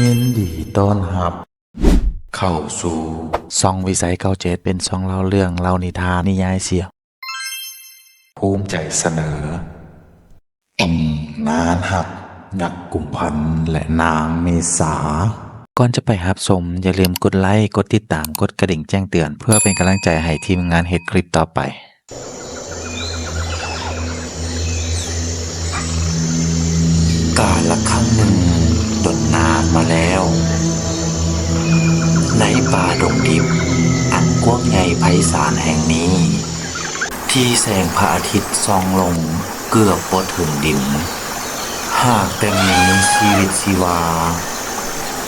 ຍິນດີຕ້ອນຮັບເຂົ້າສູ່ຊ່ອງວິໄສເກົ້າເຈັດ ເປັນຊ່ອງເລົ່າເລື່ອງ, ເລົ່ານິທານ, ນິຍາຍສຽງ. ພູມໃຈສະເໜີ ຕຳນານຮັກ ຍັກກຸມພັນ ແລະ ນາງເມສາ. ກ່ອນຈະໄປຮັບຊົມ, ຢ່າລືມກົດໄລ, ກົດຕິດຕາມ, ກົດກະດິ່ງແຈ້ງເຕືອນ ເພື່ອເປັນກຳລັງໃຈໃຫ້ທີມງານເຮັດຄລິບຕໍ່ໄປ. ກາລະຄັ້ງໜຶ່ງດົນນານມາແລ້ວ, ໃນປ່າດົງດິບອັນກວ້າງໃຫຍ່ໄພສານແຫ່ງນີ້, ທີ່ແສງພະອາທິດສ່ອງລົງເກືອບບໍ່ເຖິງດິນ, ຫາກແຕ່ມີຊີວິດຊີວາ,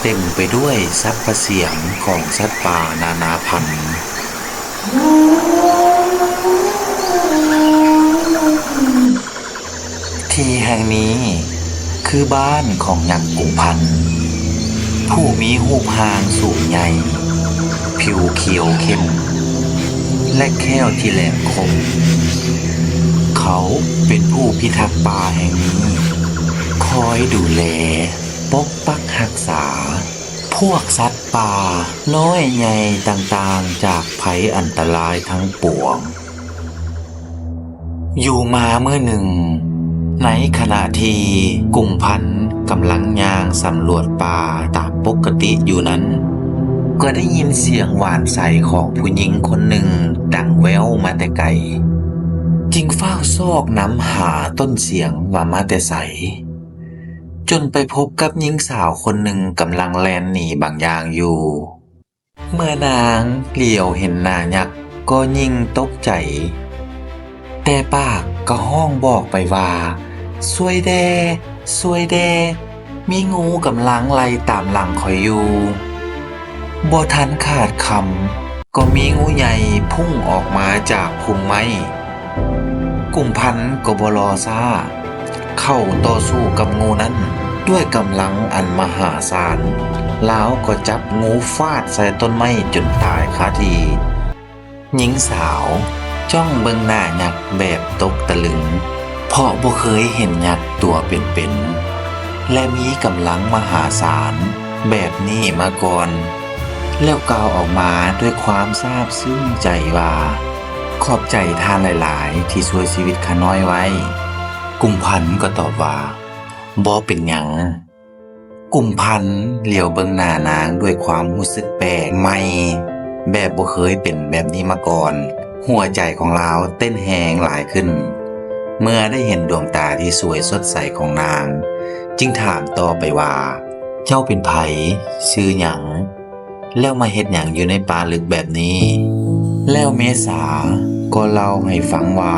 ເຕັມໄປດ້ວຍສັບພະສຽງຂອງສັດປ່ານານາພັນ. ທີ່ແຫ່ງນີ້ຄືບ້ານຂອງຍັກກຸມພັນ ຜູ້ມີຮູບຮ່າງສູງໃຫຍ່, ຜິວຂຽວເຂັ້ມ ແລະ ແຂ້ວທີ່ແຫຼມຄົມ. ເຂົາເປັນຜູ້ພິທັກປ່າແຫ່ງນີ້, ຄອຍດູແລ, ປົກປັກຮັກສາ ພວກສັດປ່ານ້ອຍໃຫຍ່ຕ່າງໆ ຈາກໄພອັນຕະລາຍທັງປວງ. ຢູ່ມາມື້ໜຶ່ງ, ໃນຂະນະທີ່ກຸມພັນກຳລັງຍ່າງສຳຫຼວດປ່າຕາມປົກກະຕິຢູ່ນັ້ນ, ກໍໄດ້ຍິນສຽງຫວານໃສຂອງຜູ້ຍິງຄົນໜຶ່ງດັງແວ່ວມາແຕ່ໄກ, ຈຶ່ງຟ້າວຊອກນຳຫາຕົ້ນສຽງວ່າມາແຕ່ໃສ. ຈົນໄປພົບກັບຍິງສາວຄົນໜຶ່ງກຳລັງແລ່ນໜີບາງຢ່າງຢູ່. ເມື່ອນາງຫຼຽວເຫັນໜ້າຍັກກໍຍິ່ງຕົກໃຈ, ແຕ່ປາກກໍຮ້ອງບອກໄປວ່າ, ຊ່ວຍແດ່, ຊ່ວຍແດ່, ມີงูກຳລັງໄລ່ຕາມຫຼັງຂ້ອຍຢູ່. ບໍ່ທັນຂາດຄຳ, ກໍມີງູໃຫຍ່ພຸ່ງອອກມາຈາກພຸ່ມໄມ້. ກຸມພັນກໍບໍ່ລໍຊ້າ, ເຂົ້າຕໍ່ສູ້ກັບງູນັ້ນດ້ວຍກຳລັງອັນມະຫາສານ, ລາວກໍຈັບງູຟາດໃສ່ຕົ້ນໄມ້ຈົນຕາຍຄາທີ່. ຍິງສາວຈ້ອງເບິ່ງໜ້າຍັກແບບຕົກຕະລຶງ, ເພາະບໍ່ເຄີຍເຫັນຍັກຕົວເປັນໆ ແລະ ມີກຳລັງມະຫາສານແບບນີ້ມາກ່ອນ, ແລ້ວກ່າວອອກມາດ້ວຍຄວາມຊາບຊຶ້ງໃຈວ່າ, ຂອບໃຈທ່ານຫຼາຍໆ ທີ່ຊ່ວຍຊີວິດຂ້ານ້ອຍໄວ້. ກຸມພັນກໍຕອບວ່າ, ບໍ່ເປັນຫຍັງ. ກຸມພັນຫຼຽວເບິ່ງໜ້ານາງດ້ວຍຄວາມຮູ້ສຶກແປກໃໝ່ ແບບບໍ່ເຄີຍເປັນແບບນີ້ມາກ່ອນ. ຫົວໃຈຂອງລາວເຕັ້ນແຮງຫຼາຍຂຶ້ນ ເມື່ອໄດ້ເຫັນດວງຕາທີ່ສວຍສົດໃສຂອງນາງ, ຈຶ່ງຖາມຕໍ່ໄປວ່າ, ເຈົ້າເປັນໃຜ? ຊື່ຫຍັງ? ແລ້ວມາເຮັດຫຍັງຢູ່ໃນປ່າລຶກແບບນີ້? ແລ້ວເມສາກໍເລົ່າໃຫ້ຟັງວ່າ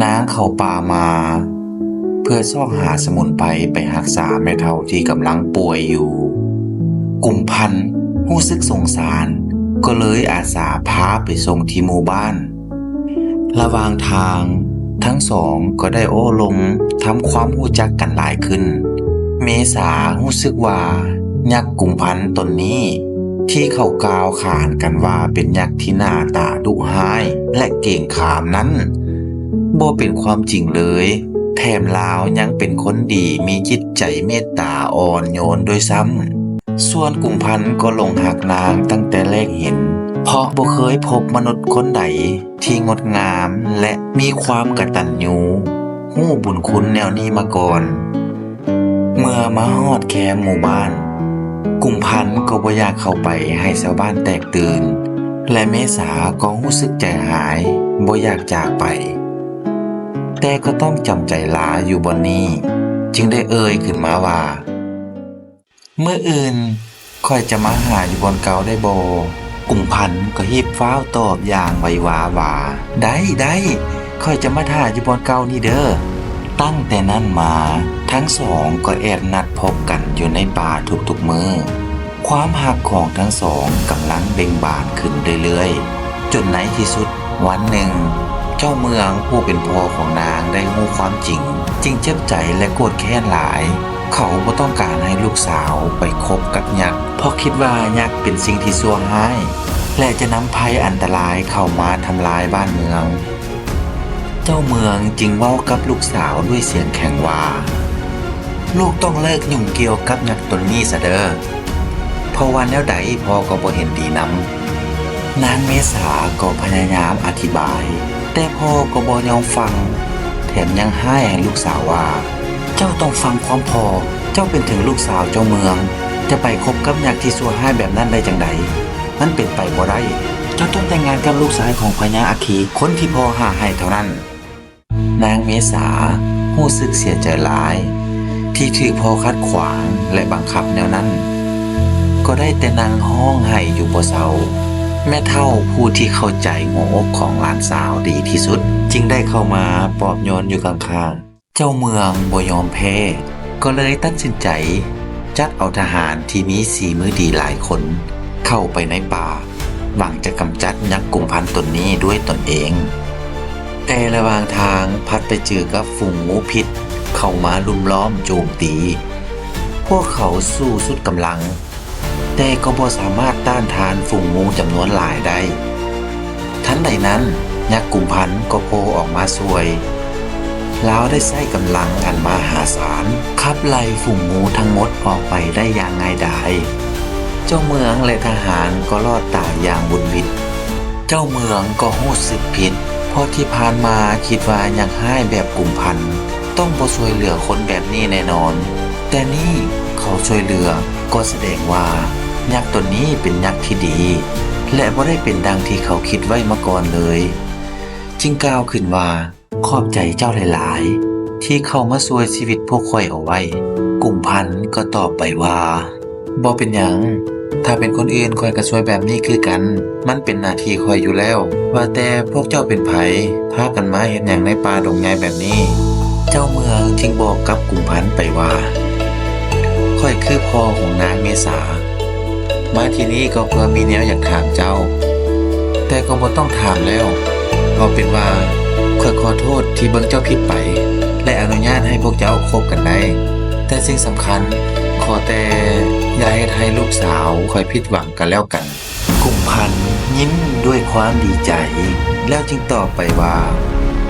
ນາງເຂົ້າປ່າມາ ເພື່ອຊອກຫາສະໝຸນໄພໄປຮັກສາແມ່ເຖົ້າທີ່ກຳລັງປ່ວຍຢູ່. ກຸມພັນຮູ້ສຶກສົງສານ ກໍເລີຍອາສາພາໄປສົ່ງທີ່ໝູ່ບ້ານ. ລະຫວ່າງທາງ, ທັງສອງກໍໄດ້ໂອ້ລົມທຳຄວາມຮູ້ຈັກກັນຫຼາຍຂຶ້ນ. ເມສາຮູ້ສຶກວ່າຍັກກຸມພັນຕົນນີ້ ທີ່ເຂົາກ່າວຂານກັນວ່າເປັນຍັກທີ່ໜ້າຕາດຸຮ້າຍ ແລະ ເກງຂາມນັ້ນ ບໍ່ເປັນຄວາມຈິງເລີຍ, ແຖມລາວຍັງເປັນຄົນດີ ມີຈິດໃຈເມດຕາອ່ອນໂຍນດ້ວຍຊ້ຳ. ສ່ວນກຸມພັນກໍຫຼົງຮັກນາງຕັ້ງແຕ່ແລກເຫັນ, ເພາະບໍ່ເຄີຍພົບມະນຸດຄົນໃດທີ່ງົດງາມ ແລະ ມີຄວາມກະຕັນຍູ ຮູ້ບຸນຄຸນແນວນີ້ມາກ່ອນ. ເມື່ອມາຮອດແຄມໝູ່ບ້ານ, ກຸມພັນກໍບໍ່ຢາກເຂົ້າໄປໃຫ້ຊາວບ້ານແຕກຕື່ນ ແລະ ເມສາກໍຮູ້ສຶກໃຈຫາຍ ບໍ່ຢາກຈາກໄປ, ແຕ່ກໍຕ້ອງຈຳໃຈລາຢູ່ບ່ອນນີ້, ຈຶ່ງໄດ້ເອີ່ຍຂຶ້ນມາວ່າ, ມື້ອື່ນຂ້ອຍຈະມາຫາຢູ່ບ່ອນເກົ່າໄດ້ບໍ່? ກຸມພັນກໍຮີບຟ້າວຕອບຢ່າງໄວວາວ່າ, ໄດ້, ໄດ້, ຂ້ອຍຈະມາຖ້າຢູ່ບ່ອນເກົ່ານີ້ເດີ. ຕັ້ງແຕ່ນັ້ນມາ, ທັງສອງກໍແອບນັດພົບກັນຢູ່ໃນປ່າທຸກໆມື້. ຄວາມຮັກຂອງທັງສອງກຳລັງເບັ່ງບານຂຶ້ນເລື້ອຍໆ, ຈົນໃນທີ່ສຸດ ວັນໜຶ່ງ, ເຈົ້າເມືອງຜູ້ເປັນພໍ່ຂອງນາງໄດ້ຮູ້ຄວາມຈິງ, ຈຶ່ງເຈັບໃຈ ແລະ ໂກດແຄ້ນຫຼາຍ. ເຂົາບໍ່ຕ້ອງການໃຫ້ລູກສາວໄປຄົບກັບຍັກ, ເພາະຄິດວ່າຍັກເປັນສິ່ງທີ່ຊົ່ວຮ້າຍ ແລະ ຈະນຳໄພອັນຕະລາຍເຂົ້າມາທຳລາຍບ້ານເມືອງ. ເຈົ້າເມືອງຈຶ່ງເວົ້າກັບລູກສາວດ້ວຍສຽງແຂງວ່າ, ລູກຕ້ອງເລີກຫຍຸ້ງກ່ຽວກັບຍັກຕົນນີ້ຊະເດີ້ ເພາະວ່າແນວໃດພໍ່ກໍບໍ່ເຫັນດີນຳ. ນາງເມສາກໍພະຍາຍາມອະທິບາຍ, ແຕ່ພໍ່ກໍບໍ່ຍອມຟັງ, ແຖມຍັງຮ້າຍໃຫ້ລູກສາວວ່າ, ເຈົ້າຕ້ອງຟັງຄວາມພໍ່, ເຈົ້າເປັນເຖິງລູກສາວເຈົ້າເມືອງ, ຈະໄປຄົບກັບຍັກທີ່ຊົ່ວຮ້າຍແບບນັ້ນໄດ້ຈັ່ງໃດ? ມັນເປັນໄປບໍ່ໄດ້. ເຈົ້າຕ້ອງແຕ່ງງານກັບລູກຊາຍຂອງພະຍາອັກຄີ, ຄົນທີ່ພໍ່ຫາໃຫ້ເທົ່ານັ້ນ. ນາງເມສາຮູ້ສຶກເສຍໃຈຫຼາຍທີ່ຖືກພໍ່ຂັດຂວາງ ແລະ ບັງຄັບແນວນັ້ນ, ກໍໄດ້ແຕ່ນັ່ງຮ້ອງໄຫ້ຢູ່ບໍ່ເຊົາ. ແມ່ເຖົ້າຜູ້ທີ່ເຂົ້າໃຈຫົວອົກຂອງຫຼານສາວດີທີ່ສຸດ ຈຶ່ງໄດ້ເຂົ້າມາປອບໂຍນຢູ່ຂ້າງໆ. ເຈົ້າເມືອງບໍ່ຍອມແພ້ ກໍເລີຍຕັດສິນໃຈຈັດເອົາທະຫານທີ່ມີສີມືດີຫຼາຍຄົນເຂົ້າໄປໃນປ່າ ຫວັງຈະກຳຈັດຍັກກຸມພັນຕົນນີ້ດ້ວຍຕົນເອງ. ແຕ່ລະຫວ່າງທາງພັດໄປເຈີກັບຝູງງູພິດເຂົ້າມາລຸມລ້ອມໂຈມຕີ. ພວກເຂົາສູ້ສຸດກຳລັງ ແຕ່ກໍບໍ່ສາມາດຕ້ານທານຝູງງູຈຳນວນຫຼາຍໄດ້. ທັນໃດນັ້ນ, ຍັກກຸມພັນກໍໂຜ່ອອກມາຊ່ວຍ. ລາວໄດ້ໃຊ້ກຳລັງອັນມະຫາສານຂັບໄລ່ຝູງງູທັງໝົດອອກໄປໄດ້ຢ່າງງ່າຍດາຍ. ເຈົ້າເມືອງ ແລະ ທະຫານກໍລອດຕາຍຢ່າງຫວຸດຫວິດ. ເຈົ້າເມືອງກໍຮູ້ສຶກຜິດ ເພາະທີ່ຜ່ານມາຄິດວ່າຍັກຮ້າຍແບບກຸມພັນຕ້ອງບໍ່ຊ່ວຍເຫຼືອຄົນແບບນີ້ແນ່ນອນ. ແຕ່ນີ້ເຂົາຊ່ວຍເຫຼືອ ກໍສະແດງວ່າຍັກຕົນນີ້ເປັນຍັກທີ່ດີ ແລະ ບໍ່ໄດ້ເປັນດັ່ງທີ່ເຂົາຄິດໄວ້ມາກ່ອນເລີຍ. ຈຶ່ງກ່າວຂຶ້ນວ່າ, ຂອບໃຈເຈົ້າຫຼາຍໆ ທີ່ເຂົ້າມາຊ່ວຍຊີວິດພວກຂ້ອຍເອົາໄວ້. ກຸມພັນກໍຕອບໄປວ່າ, ບໍ່ເປັນຫຍັງ, ຖ້າເປັນຄົນອື່ນຂ້ອຍກໍຊ່ວຍແບບນີ້ຄືກັນ. ມັນເປັນໜ້າທີ່ຂ້ອຍຢູ່ແລ້ວ. ວ່າແຕ່ພວກເຈົ້າເປັນໃຜ? ພາກັນມາເຮັດຫຍັງໃນປ່າດົງໃຫຍ່ແບບນີ້? ເຈົ້າເມືອງຈຶ່ງບອກກັບກຸມພັນໄປວ່າ, ຂ້ອຍຄືພໍ່ຂອງນາງເມສາ. ມາທີ່ນີ້ກໍເພື່ອມີແນວຢາກຖາມເຈົ້າ, ແຕ່ກໍບໍ່ຕ້ອງຖາມແລ້ວ. ເອົາເປັນວ່າຂ້ອຍຂໍໂທດທີ່ເບິ່ງເຈົ້າຜິດໄປ ແລະ ອະນຸຍາດໃຫ້ພວກເຈົ້າຄົບກັນໄດ້. ແຕ່ສິ່ງສຳຄັນ, ຂໍແຕ່ຢ່າເຮັດໃຫ້ລູກສາວຂ້ອຍຜິດຫວັງກັນແລ້ວກັນ. ກຸມພັນຍິ້ມດ້ວຍຄວາມດີໃຈ ແລ້ວຈຶ່ງຕອບໄປວ່າ,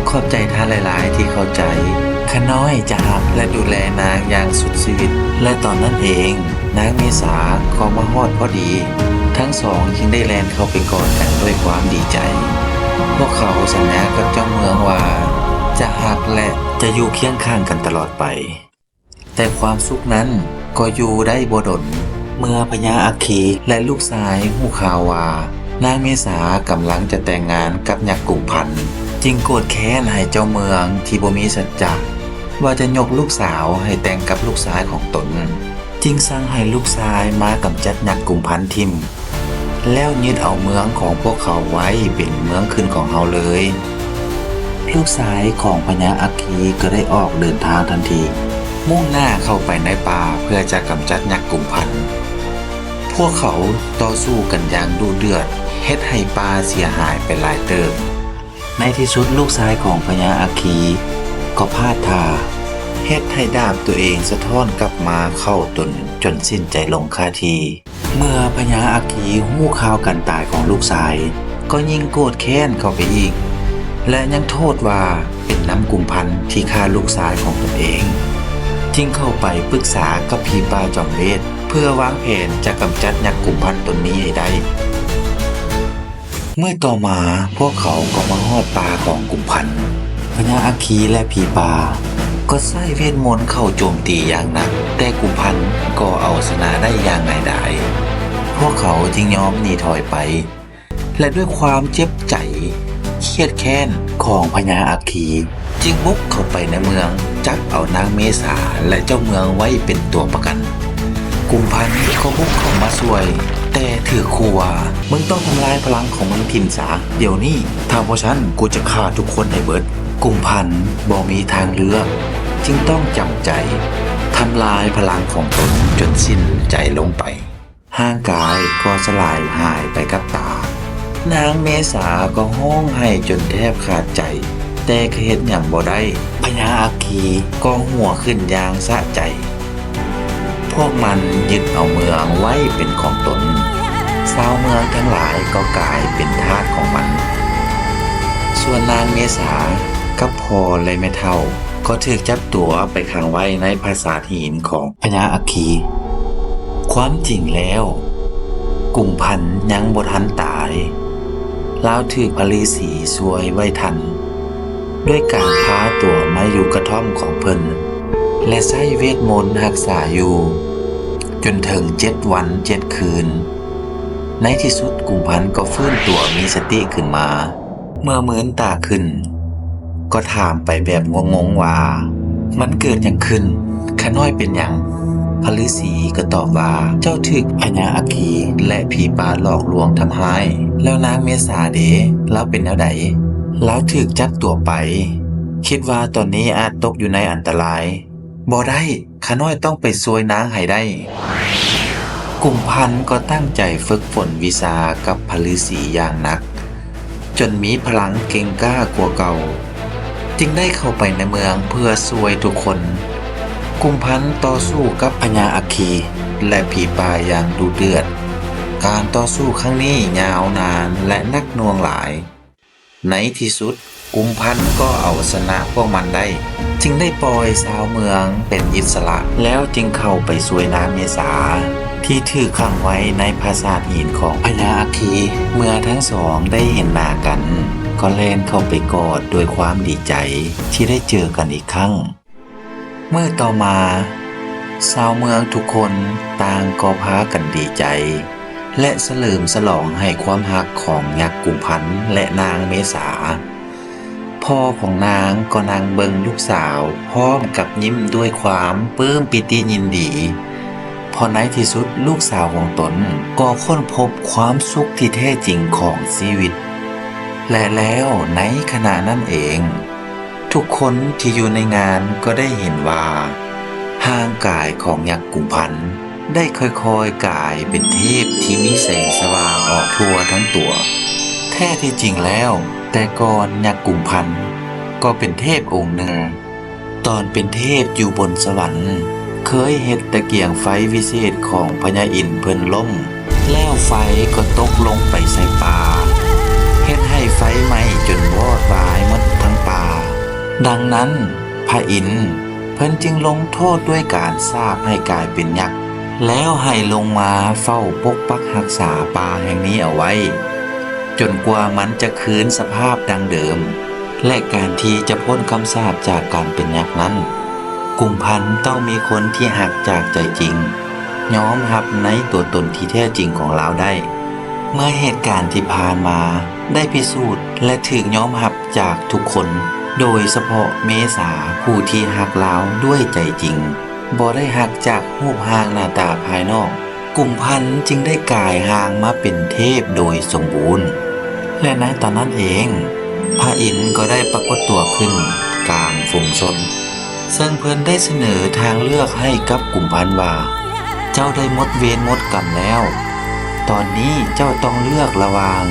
ຂອບໃຈທ່ານຫຼາຍໆທີ່ເຂົ້າໃຈ. ຂ້ານ້ອຍຈະຮັກ ແລະ ດູແລນາງຢ່າງສຸດຊີວິດ. ແລະ ຕອນນັ້ນເອງ, ນາງເມສາກໍມາຮອດພໍດີ. ທັງສອງຈຶ່ງໄດ້ແລ່ນເຂົ້າໄປກອດກັນດ້ວຍຄວາມດີໃຈ. ພວກເຂົາສັນຍາກັບເຈົ້າເມືອງວ່າຈະຮັກ ແລະ ຈະຢູ່ຄຽງຂ້າງກັນຕະຫຼອດໄປ. ແຕ່ຄວາມສຸກນັ້ນກໍຢູ່ໄດ້ບໍ່ດົນ. ເມື່ອພະຍາອັກຄີ ແລະ ລູກຊາຍຮູ້ຂ່າວວ່ານາງເມສາກຳລັງຈະແຕ່ງງານກັບຍັກກຸມພັນ, ຈຶ່ງໂກດແຄ້ນໃຫ້ເຈົ້າເມືອງທີ່ບໍ່ມີສັດຈະ ວ່າຈະຍົກລູກສາວໃຫ້ແຕ່ງກັບລູກຊາຍຂອງຕົນ, ຈຶ່ງສັ່ງໃຫ້ລູກຊາຍມາກຳຈັດຍັກກຸມພັນຖິ້ມ ແລ້ວຍຶດເອົາເມືອງຂອງພວກເຂົາໄວ້ເປັນເມືອງຂຶ້ນຂອງເຮົາເລີຍ. ລູກຊາຍຂອງພະຍາອັກຄີກໍໄດ້ອອກເດີນທາງທັນທີ, ມຸ່ງໜ້າເຂົ້າໄປໃນປ່າເພື່ອຈະກຳຈັດຍັກກຸມພັນ. ພວກເຂົາຕໍ່ສູ້ກັນຢ່າງດຸເດືອດ, ເຮັດໃຫ້ປ່າເສຍຫາຍໄປຫຼາຍເຕີບ. ໃນທີ່ສຸດລູກຊາຍຂອງພະຍາອັກຄີກໍພາດທ່າ, ເຮັດໃຫ້ດາບຕົວເອງສະທ້ອນກັບມາເຂົ້າຕົນຈົນສິ້ນໃຈລົງຄາທີ່. ເມື່ອພະຍາອັກຄີຮູ້ຂ່າວການຕາຍຂອງລູກຊາຍ, ກໍຍິ່ງໂກດແຄ້ນເຂົ້າໄປອີກ ແລະ ຍັງໂທດວ່າເປັນນຳກຸມພັນທີ່ຂ້າລູກຊາຍຂອງຕົນເອງ, ຈຶ່ງເຂົ້າໄປປຶກສາກັບຜີປ່າຈອມເວດ ເພື່ອວາງແຜນຈະກຳຈັດຍັກກຸມພັນຕົນນີ້ໃຫ້ໄດ້. ມື້ຕໍ່ມາພວກເຂົາກໍມາຮອດປ່າຂອງກຸມພັນ. ພະຍາອັກຄີ ແລະ ຜີປ່າກໍໃຊ້ເວດມົນເຂົ້າໂຈມຕີຢ່າງໜັກ, ແຕ່ກຸມພັນກໍເອົາຊະນະໄດ້ຢ່າງງ່າຍດາຍ. ພວກເຂົາຈຶ່ງຍອມໜີຖອຍໄປ ແລະ ດ້ວຍຄວາມເຈັບໃຈຄຽດແຄ້ນຂອງພະຍາອັກຄີ ຈຶ່ງບຸກເຂົ້າໄປໃນເມືອງ, ຈັບເອົານາງເມສາ ແລະ ເຈົ້າເມືອງໄວ້ເປັນຕົວປະກັນ. ກຸມພັນກໍບຸກເຂົ້າມາຊ່ວຍ, ແຕ່ຖືກຂູ່ວ່າ, ມຶງຕ້ອງທຳລາຍພະລັງຂອງມຶງຖິ້ມຊະ ດຽວນີ້, ຖ້າບໍ່ຊັ້ນ, ກູຈະຂ້າທຸກຄົນໃຫ້ເບິດ. ກຸມພັນບໍ່ມີທາງເລືອກ, ຈຶ່ງຕ້ອງຈຳໃຈທຳລາຍພະລັງຂອງຕົນຈົນສິ້ນໃຈລົງໄປ. ຮ່າງກາຍກໍສະຫຼາຍຫາຍໄປກັບຕາ. ນາງເມສາກໍຮ້ອງໄຫ້ຈົນແທບຂາດໃຈ, ແຕ່ກໍເຮັດຫຍັງບໍ່ໄດ້. ພະຍາອັກຄີກໍຫົວຂຶ້ນຢ່າງສະໃຈ. ພວກມັນຍຶດເອົາເມືອງໄວ້ເປັນຂອງຕົນ. ຊາວເມືອງທັງຫຼາຍກໍກາຍເປັນທາດຂອງມັນ. ສ່ວນນາງເມສາກັບພໍ່ ແລະ ແມ່ເຖົ້າ ກໍຖືກຈັບຕົວໄປຂັງໄວ້ໃນປາສາດຫີນຂອງພະຍາອັກຄີ. ຄວາມຈິງແລ້ວ ກຸມພັນຍັງບໍ່ທັນຕາຍ, ລາວຖືກພະລືສີຊ່ວຍໄວ້ທັນ ດ້ວຍການພາຕົວມາຢູ່ກະທ່ອມຂອງເພິ່ນ ແລະ ໃຊ້ເວດມົນຮັກສາຢູ່ ຈົນເຖິງເຈັດວັນເຈັດຄືນ. ໃນທີ່ສຸດ ກຸມພັນກໍຟື້ນຕົວມີສະຕິຂຶ້ນມາ. ເມື່ອມືນຕາຂຶ້ນ ກໍຖາມໄປແບບງົງໆວ່າ ມັນເກີດຫຍັງຂຶ້ນ? ຂ້ານ້ອຍເປັນຫຍັງ? ພະລືສີກໍຕອບວ່າ ເຈົ້າຖືກພະຍາອັກຄີ ແລະ ຜີປ່າຫຼອກລວງທຳຮ້າຍ. ແລ້ວນາງເມສາເດ? ລາວເປັນແນວໃດ? ລາວຖືກຈັບຕົວໄປ. ຄິດວ່າຕອນນີ້ອາດຕົກຢູ່ໃນອັນຕະລາຍ. ບໍ່ໄດ້! ຂ້ານ້ອຍຕ້ອງໄປຊ່ວຍນາງໃຫ້ໄດ້. ກຸມພັນກໍຕັ້ງໃຈຝຶກຝົນວິຊາກັບພະລືສີຢ່າງໜັກ ຈົນມີພະລັງເກັ່ງກ້າກວ່າເກົ່າ, ຈຶ່ງໄດ້ເຂົ້າໄປໃນເມືອງເພື່ອຊ່ວຍທຸກຄົນ. ກຸມພັນຕໍ່ສູ້ກັບພະຍາອັກຄີ ແລະ ຜີປ່າຢ່າງດຸເດືອດ. ການຕໍ່ສູ້ຄັ້ງນີ້ຍາວນານ ແລະ ໜັກໜ່ວງຫຼາຍ. ໃນທີ່ສຸດ ກຸມພັນກໍເອົາຊະນະພວກມັນໄດ້, ຈຶ່ງໄດ້ປ່ອຍຊາວເມືອງເປັນອິດສະຫຼະ, ແລ້ວຈຶ່ງເຂົ້າໄປຊ່ວຍນາງເມສາ ທີ່ຖືກຂັງໄວ້ໃນປາສາດຫີນຂອງພະຍາອັກຄີ. ເມື່ອທັງສອງໄດ້ເຫັນໜ້າກັນ ກໍແລ່ນເຂົ້າໄປກອດດ້ວຍຄວາມດີໃຈທີ່ໄດ້ເຈີກັນອີກຄັ້ງ. ມື້ຕໍ່ມາ, ຊາວເມືອງທຸກຄົນຕ່າງກໍພາກັນດີໃຈ ແລະ ສະເຫຼີມສະຫຼອງໃຫ້ຄວາມຮັກຂອງຍັກກຸມພັນ ແລະ ນາງເມສາ. ພໍ່ຂອງນາງກໍນັ່ງເບິ່ງລູກສາວ ພ້ອມກັບຍິ້ມດ້ວຍຄວາມປຶ້ມປີຕິຍິນດີ, ເພາະໃນທີ່ສຸດລູກສາວຂອງຕົນກໍຄົ້ນພົບຄວາມສຸກທີ່ແທ້ຈິງຂອງຊີວິດ. ແລະ ແລ້ວໃນຂະນະນັ້ນເອງ, ທຸກຄົນທີ່ຢູ່ໃນງານກໍໄດ້ເຫັນວ່າ ຮ່າງກາຍຂອງຍັກກຸມພັນໄດ້ຄ່ອຍໆກາຍເປັນເທບທີ່ມີແສງສະຫວ່າງອອກທົ່ວທັງຕົວ. ແທ້ທີ່ຈິງແລ້ວ, ແຕ່ກ່ອນຍັກກຸມພັນກໍເປັນເທບອົງໜຶ່ງ. ຕອນເປັນເທບຢູ່ບົນສະຫວັນ, ເຄີຍເຮັດຕະກຽງໄຟວິເສດຂອງພະຍາອິນເພິ່ນລົ້ມ, ແລ້ວໄຟກໍຕົກລົງໄປໃສ່ປ່າ, ເຮັດໃຫ້ໄຟໄໝ້ຈົນວອດວາຍໝົດທັງປ່າ. ດັ່ງນັ້ນ, ພະອິນເພິ່ນຈຶ່ງລົງໂທດດ້ວຍການສາບໃຫ້ກາຍເປັນຍັກ, ແລ້ວໃຫ້ລົງມາເຝົ້າປົກປັກຮັກສາປ່າແຫ່ງນີ້ເອົາໄວ້, ຈົນກວ່າມັນຈະຄືນສະພາບດັ່ງເດີມ. ແລະ ການທີ່ຈະພົ້ນຄຳສາບຈາກການເປັນຍັກນັ້ນ, ກຸມພັນຕ້ອງມີຄົນທີ່ຮັກຈາກໃຈຈິງ ຍອມຮັບໃນຕົວຕົນທີ່ແທ້ຈິງຂອງລາວໄດ້. ເມື່ອເຫດການທີ່ຜ່ານມາໄດ້ພິສູດ ແລະ ຖືກຍອມຮັບຈາກທຸກຄົນ, ໂດຍສະເພາະເມສາ ຜູ້ທີ່ຮັກລາວດ້ວຍໃຈຈິງ, ບໍ່ໄດ້ຮັກຈາກຮູບຮ່າງໜ້າຕາພາຍນອກ, ກຸມພັນຈຶ່ງໄດ້ກາຍຮ່າງມາເປັນເທບໂດຍສົມບູນ. ແລະ ໃນຕອນນັ້ນເອງ, ພະອິນກໍໄດ້ປາກົດຕົວຂຶ້ນກາງຝູງຊົນ, ເຊິ່ງເພິ່ນໄດ້ສະເໜີທາງເລືອກໃຫ້ກັບກຸມພັນວ່າ, ເຈົ້າໄດ້ໝົດເວນໝົດກຳແລ້ວ. ຕອນນີ້ເຈົ້າຕ້ອງເລືອກລະຫວ່າງ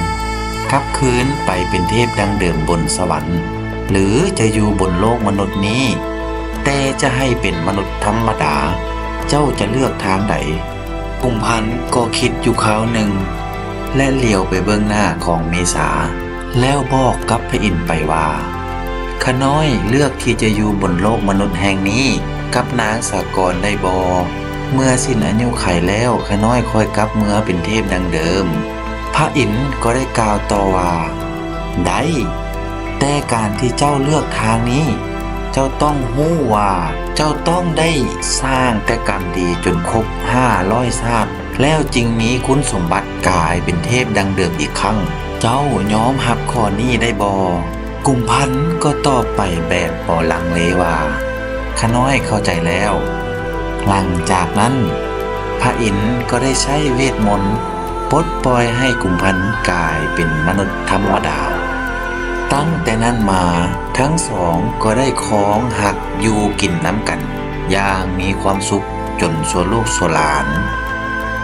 ກັບຄືນໄປເປັນເທບດັ່ງເດີມບົນສະຫວັນ ຫຼື ຈະຢູ່ບົນໂລກມະນຸດນີ້, ແຕ່ຈະໃຫ້ເປັນມະນຸດທຳມະດາ, ເຈົ້າຈະເລືອກທາງໃດ? ກຸມພັນກໍຄິດຢູ່ຄາວໜຶ່ງ ແລະ ຫຼຽວໄປເບິ່ງໜ້າຂອງເມສາ, ແລ້ວບອກກັບພະອິນໄປວ່າ, ຂ້ານ້ອຍເລືອກທີ່ຈະຢູ່ບົນໂລກມະນຸດແຫ່ງນີ້ກັບນາງສາກອນໄດ້ບໍ່? ເມື່ອສິ້ນອາຍຸໄຂແລ້ວ, ຂ້ານ້ອຍຄ່ອຍກັບເມືອເປັນເທບດັ່ງເດີມ. ພະອິນກໍໄດ້ກ່າວຕໍ່ວ່າ, ໄດ້, ແຕ່ການທີ່ເຈົ້າເລືອກທາງນີ້, ເຈົ້າຕ້ອງຮູ້ວ່າເຈົ້າຕ້ອງໄດ້ສ້າງແຕ່ກຳດີຈົນຄົບຫ້າຮ້ອຍຊາດ, ແລ້ວຈຶ່ງມີຄຸນສົມບັດກາຍເປັນເທບດັ່ງເດີມອີກຄັ້ງ. ເຈົ້າຍອມຮັບຂໍ້ນີ້ໄດ້ບໍ່? ກຸມພັນກໍຕອບໄປແບບບໍ່ລັງເລວ່າ, ຂ້ານ້ອຍເຂົ້າໃຈແລ້ວ. ຫຼັງຈາກນັ້ນ, ພະອິນກໍໄດ້ໃຊ້ເວດມົນປົດປ່ອຍໃຫ້ກຸມພັນກາຍເປັນມະນຸດທຳມະດາ. ຕັ້ງແຕ່ນັ້ນມາ, ທັງສອງກໍໄດ້ຄອງຮັກຢູ່ກິນນຳກັນຢ່າງມີຄວາມສຸກ ຈົນຊົ່ວລູກຊົ່ວຫຼານ.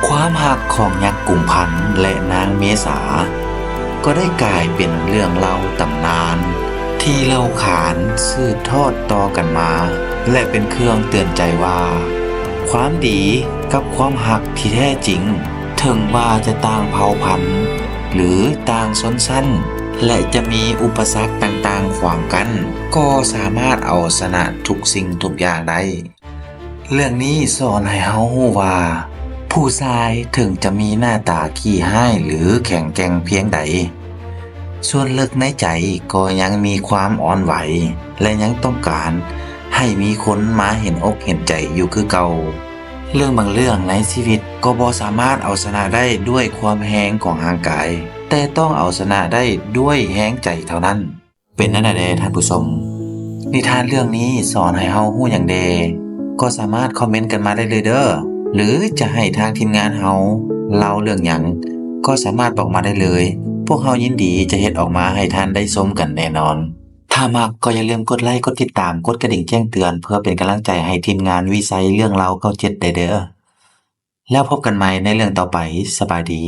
ຄວາມຮັກຂອງຍັກກຸມພັນ ແລະ ນາງເມສາ ກໍໄດ້ກາຍເປັນເລື່ອງເລົ່າຕຳນານທີ່ເລົ່າຂານສືບທອດຕໍ່ກັນມາ ແລະ ເປັນເຄື່ອງເຕືອນໃຈວ່າ ຄວາມດີກັບຄວາມຮັກທີ່ແທ້ຈິງ ເຖິງວ່າຈະຕ່າງເຜົ່າພັນ ຫຼື ຕ່າງຊົນຊັ້ນ, ແລະ ຈະມີອຸປະສັກຕ່າງໆຂວາງກັ້ນ ກໍສາມາດເອົາຊະນະທຸກສິ່ງທຸກຢ່າງໄດ້. ເລື່ອງນີ້ສອນໃຫ້ເຮົາຮູ້ວ່າ ຜູ້ຊາຍເຖິງຈະມີໜ້າຕາຂີ້ຮ້າຍ ຫຼື ແຂງແກ່ງພຽງໃດ, ສ່ວນເລິກໃນໃຈກໍຍັງມີຄວາມອ່ອນໄຫວ ແລະ ຍັງຕ້ອງການໃຫ້ມີຄົນມາເຫັນອົກເຫັນໃຈຢູ່ຄືເກົ່າ. ເລື່ອງບາງເລື່ອງໃນຊີວິດກໍບໍ່ສາມາດເອົາຊະນະໄດ້ດ້ວຍຄວາມແຮງຂອງຮ່າງກາຍ, ແຕ່ຕ້ອງເອົາຊະນະໄດ້ດ້ວຍແຮງໃຈເທົ່ານັ້ນ. ເປັນແນວໃດແດ່ທ່ານຜູ້ຊົມ? ນິທານເລື່ອງນີ້ສອນໃຫ້ເຮົາຮູ້ຫຍັງແດ່? ກໍສາມາດຄອມເມັນກັນມາໄດ້ເລີຍເດີ້ ຫຼື ຈະໃຫ້ທາງທີມງານເຮົາເລົ່າເລື່ອງຫຍັງ ກໍສາມາດບອກມາໄດ້ເລີຍ. ພວກເຮົາຍິນດີຈະເຮັດອອກມາໃຫ້ທ່ານໄດ້ຊົມກັນແນ່ນອນ. ຖ້າມັກກໍຢ່າລືມກົດໄລ, ກົດຕິດຕາມ, ກົດກະດິ່ງແຈ້ງເຕືອນ ເພື່ອເປັນກຳລັງໃຈໃຫ້ທີມງານວິໄຊເລື່ອງລາວເກົ້າເຈັດໄດ້ເດີ້. ແລ້ວພົບກັນໃໝ່ໃນເລື່ອງຕໍ່ໄປ. ສະບາຍດີ.